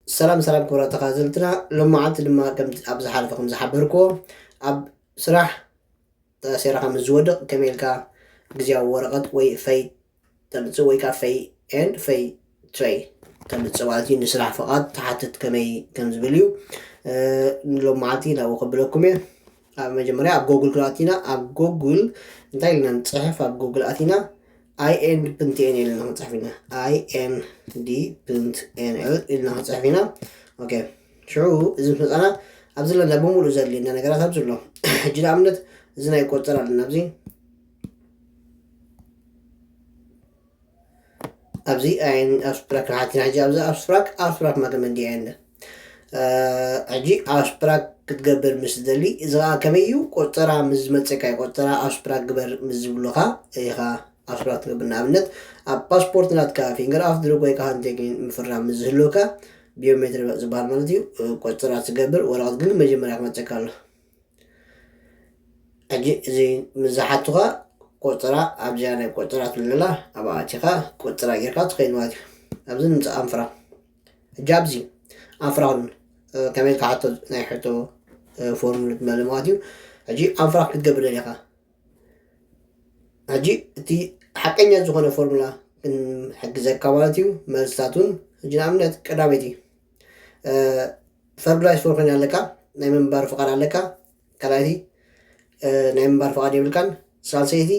ሰላም ሰላም ክቡራት ተኸታተልትና፣ ሎማዓንቲ ድማ ከምቲ ኣብ ዝሓለፈ ከም ዝሓበርክዎ ኣብ ስራሕ ተኣሲርካ ምስ ዝወድቕ ከመይ ኢልካ ግዝያዊ ወረቐት ወይ ፈይ ተምጽእ ወይ ከዓ ፈይ ኤንድ ፈይ ትረይ ተምጽእ ማለት እዩ። ንስራሕ ፍቓድ ትሓትት ከመይ ከም ዝብል እዩ። እ፣ ሎማዓንቲ ናብኡ ከብለኩም እየ። ኣብ መጀመርያ ኣብ ጎግል ክነኣቲና ኣብ ጎግል እንታይ ኢልና ንፅሕፍ? ኣብ ጎግል ኣቲና ኣይኤንዲ ፕንት ኤንኤል ኢልና ክንፅሕፍ ኢና። ኣይኤንዲ ፕንት ኤንኤል ኢልና ክንፅሕፍ ኢና። ኦኬ፣ ሽዑ እዚ ምስ መፃና ኣብዚ ለና ብምሉእ ዘድልየና ነገራት ኣብዚ ኣሎ። ሕጂ ንኣብነት እዚ ናይ ቆፀር ኣለና ኣብዚ ኣብዚ ኣይን ኣብስትራክ ንሓቲና ሕጂ ኣብዚ ኣብስትራክ ኣብስትራክ ማገመንዲ ኣይንደ ሕጂ ኣብስትራክ ክትገብር ምስ ትደሊ እዚ ከዓ ከመይ እዩ? ቆፀራ ምስ ዝመፀካ እዩ። ቆፀራ ኣብስትራክ ግበር ምስ ዝብሉካ ኢኻ ኣብስትራክ ትገብር። ንኣብነት ኣብ ፓስፖርት ናትካ ፊንገር ኣፍድርግ ወይ ከዓ ሃንቴኪን ምፍራም ምስ ዝህልወካ ቢዮሜትሪ ዝበሃል ማለት እዩ። ቆፀራ ትገብር ወረቐት ግን መጀመርያ ክመፀካ ኣሎ። ሕጂ እዚ ምስ ዝሓቱኻ ቆፀራ ኣብዚኣ ናይ ቆፀራ ትብለላ ኣብኣ ኣቲኻ ቆፀራ ጌርካ ትኸይድ ማለት እዩ። ኣብዚ ንምፃእ ኣንፍራ። ሕጂ ኣብዚ ኣንፍራ ኩን ከመይ ኢልካ ሕቶ ናይ ሕቶ ፎርም ንትመልእ ማለት እዩ። ሕጂ ኣንፍራ ክትገብር ደሊኻ ሕጂ እቲ ሓቀኛ ዝኾነ ፎርሙላ ክንሕግዘካ ማለት እዩ። መልስታት እውን ሕጂ ንኣብነት ቀዳመይቲ ፈርድ ራይት ፎር ኮይና ኣለካ፣ ናይ ምንባር ፍቓድ ኣለካ። ካልኣይቲ ናይ ምንባር ፍቓድ የብልካን። ሳልሰይቲ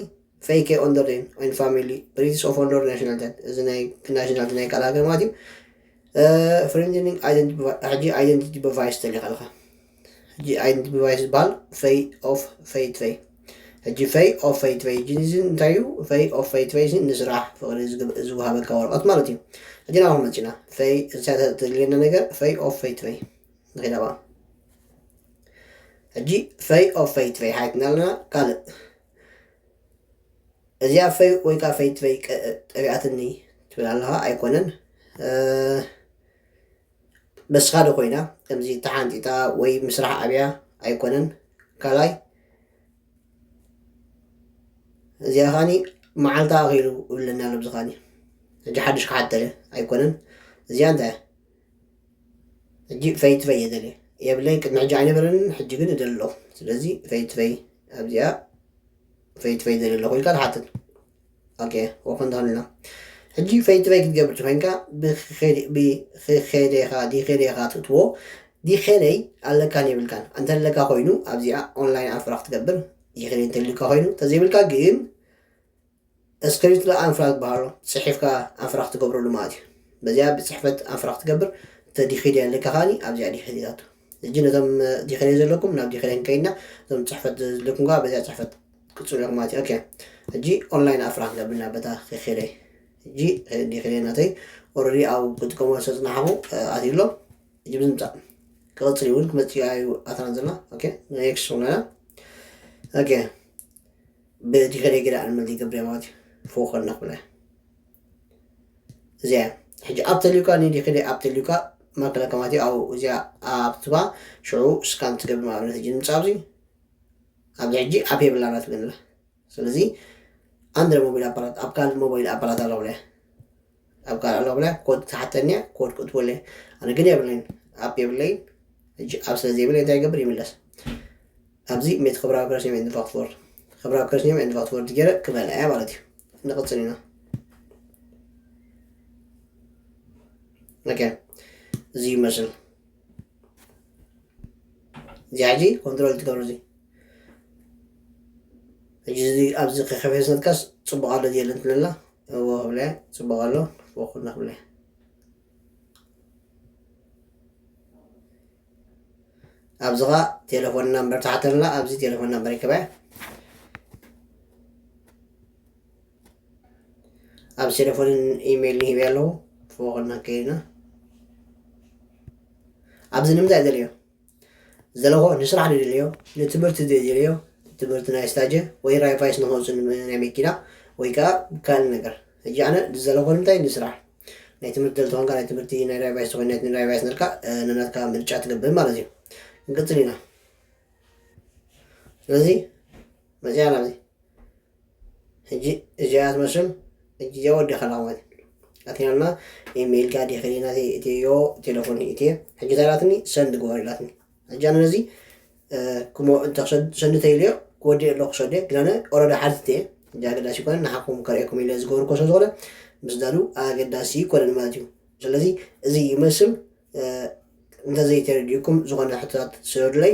ፈይኬ ኦንደርዴን ወይን ፋሚሊ ብሪቲሽ ኦፍ ኦንደር ናሽናልታት እዚ ናይ ናሽናልቲ ናይ ካልእ ሃገር ማለት እዩ። ፍሬንድኒንግ ሕጂ ኣይደንቲቲ በቫይስ ተሊካ ኣለካ። ሕጂ ኣይደንቲቲ በቫይስ ዝበሃል ፈይ ኦፍ ፈይ ትፈይ ሕጂ ፈይ ኦፍ ፈይ ትፈይ ሕጂ እዚ እንታይ እዩ? ፈይ ኦፍ ፈይ ትፈይ እዚ ንስራሕ ፍቕሪ ዝግብ- ዝወሃበካ ወረቐት ማለት እዩ። ሕጂ ናብ መፂና ፈይ እንታይ ተድልየና ነገር ፈይ ኦፍ ፈይ ትፈይ ንኺዳ ባ ሕጂ ፈይ ኦፍ ፈይ ትፈይ ሓይትና ኣለና ካልእ እዚኣ ፈይ ወይ ከዓ ፈይ ትፈይ ቀ- ጠቢኣትኒ ትብል ኣለኻ ኣይኮነን በስኻ ዶ ኮይና ከምዚ ተሓንጢጣ ወይ ምስራሕ ኣብያ ኣይኮነን ካልኣይ እዚኣ ኻኒ መዓልታ ኣኺሉ ይብለና ኣሎ ብዚ ኻኒ ሕጂ ሓድሽ ክሓተለ ኣይኮነን እዚኣ እንታይ ሕጂ ፈይት ፈይ የደለ የብለይ ቅድሚ ሕጂ ኣይነበረንን ሕጂ ግን እደሊ ኣለኹ ስለዚ ፈይት ፈይ ኣብዚኣ ፈይት ፈይ ደሊ ኣለኹ ኢልካ ትሓትት ኦኬ ወኮ እንተኾንና ሕጂ ፈይት ፈይ ክትገብር ትኮይንካ ብኸደኻ ዲኸደኻ ትእትዎ ዲኸደይ ኣለካን የብልካን እንተለካ ኮይኑ ኣብዚኣ ኦንላይን ኣፍራ ክትገብር ዲኸደይ እንተልካ ኮይኑ ተዘይብልካ ግን ስክሪፕት ኣንፍራ ዝበሃሎ ፅሒፍካ ኣንፍራ ክትገብረሉ ማለት እዩ በዚኣ ብፅሕፈት ኣንፍራ ክትገብር ተዲኺድ ኣለካ ካኒ ኣብዚኣ ዲኸዲታቱ እጂ ነቶም ዲኸደ ዘለኩም ናብ ዲኸደ ክንከይድና እዞም ፅሕፈት ዘለኩም ከዓ በዚኣ ፅሕፈት ቅፅሉ ኢኹም ማለት እዩ ኦኬ ሕጂ ኦንላይን ኣፍራ ክንገብርና በታ ክኸደ ሕጂ ዲኸደ ናተይ ኦረዲ ኣብ ክጥቀሞ ሰፅናሓኹ ኣትሎ ሕጂ ብምምፃእ ክቐፅል እውን ክመፅእ እዩ ኣትራን ዘለና ኦኬ ኔክስት ሆነና ኦኬ ብዲኸደ ገዳ ኣንመልቲ ገብረ ማለት እዩ ፎኸና ክብላ እዚኣ ሕጂ ኣብ ተልዩካ ንዲኸደ ኣብ ተልዩካ ማእከለ ከማት ኣብኡ እዚኣ ኣብትባ ሽዑ ስካን ትገብር ማኣብነት ሕጂ ንምፃ ኣብዚ ኣብዚ ሕጂ ኣብ የብላና ትብለና ስለዚ ኣንድረ ሞባይል ኣፓራት ኣብ ካልእ ሞባይል ኣፓራት ኣለብለ ኣብ ካልእ ኣለብለ ኮድ ትሓተኒያ ኮድ ክትወለ ኣነ ግን የብለይን ኣብ የብለይን ሕጂ ኣብ ስለ ዘይብለ እንታይ ይገብር ይምለስ ኣብዚ ሜት ክብራዊ ክርስቲያን ኤንድ ፋክትፎርድ ክብራዊ ክርስቲያን ኤንድ ፋክትፎርድ ገይረ ክበልዐ ማለት እዩ ንቕፅል ኢና ኦኬ እዚ ይመስል እዚ ሕጂ ኮንትሮል ትገብሩ እዚ ሕጂ እዚ ኣብዚ ከከፈስነትካስ ፅቡቅ ኣሎ የለን ትብለላ እዎ ክብለ ፅቡቅ ኣሎ ወኩልና ክብለ ኣብዚ ኸዓ ቴሌፎን ናምበር ተሓተልና ኣብዚ ቴሌፎን ናምበር ይከበ ኣብ ቴሌፎንን ኢሜይልን ሂበ ኣለኹ ፎኸና ከይድና ኣብዚ ንምንታይ ደልዮ ዘለኹ ንስራሕ ደልዮ ንትምህርቲ ደልዮ ትምህርቲ ናይ ስታጀ ወይ ራይቫይስ ንኸውፅእ ናይ መኪና ወይ ከዓ ካልእ ነገር ሕጂ ኣነ ዝዘለኹ ንምንታይ ንስራሕ ናይ ትምህርቲ ደልተኾንካ ናይ ትምህርቲ ናይ ራይቫይስ ዝኾነ ናይ ራይቫይስ ነርካ ነናትካ ምርጫ ትገብር ማለት እዩ ንቅፅል ኢና ስለዚ መፅያ ናብዚ ሕጂ እዚኣ ትመስል ሕጂ እዚኣ ወዲኻ ኣለኻ ማለት እዩ ኣትናልና ኢሜይልካ ዲኸሊና እትዮ ቴሌፎን እትየ ሕጂ ታይላትኒ ሰንድ ግበር ኢላትኒ። ሕጂ ኣነ ነዚ ክሞ እንተ ሰንድ ተይልዮ ክወዲ ኣሎ ክሰደ ግን ኣነ ኦረዳ ሓልቲ እየ። ሕጂ ኣገዳሲ ይኮነ ንሓኩም ከርእየኩም ኢለ ዝገበርኮ ስለ ዝኾነ ምስ ዳሉ ኣገዳሲ ይኮነን ማለት እዩ። ስለዚ እዚ ይመስል። እንተዘይተረዲእኩም ዝኾነ ሕቶታት ስደዱለይ፣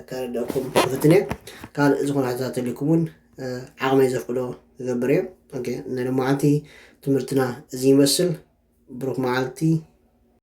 ከረድእኩም ክፍትን እየ። ካልእ ዝኾነ ሕቶታት ተልኩም እውን ዓቕመይ ዘፍቅዶ ክገብር እየ። ኦኬ፣ ናይ ሎማዓንቲ ትምህርትና እዚ ይመስል። ብሩክ መዓልቲ።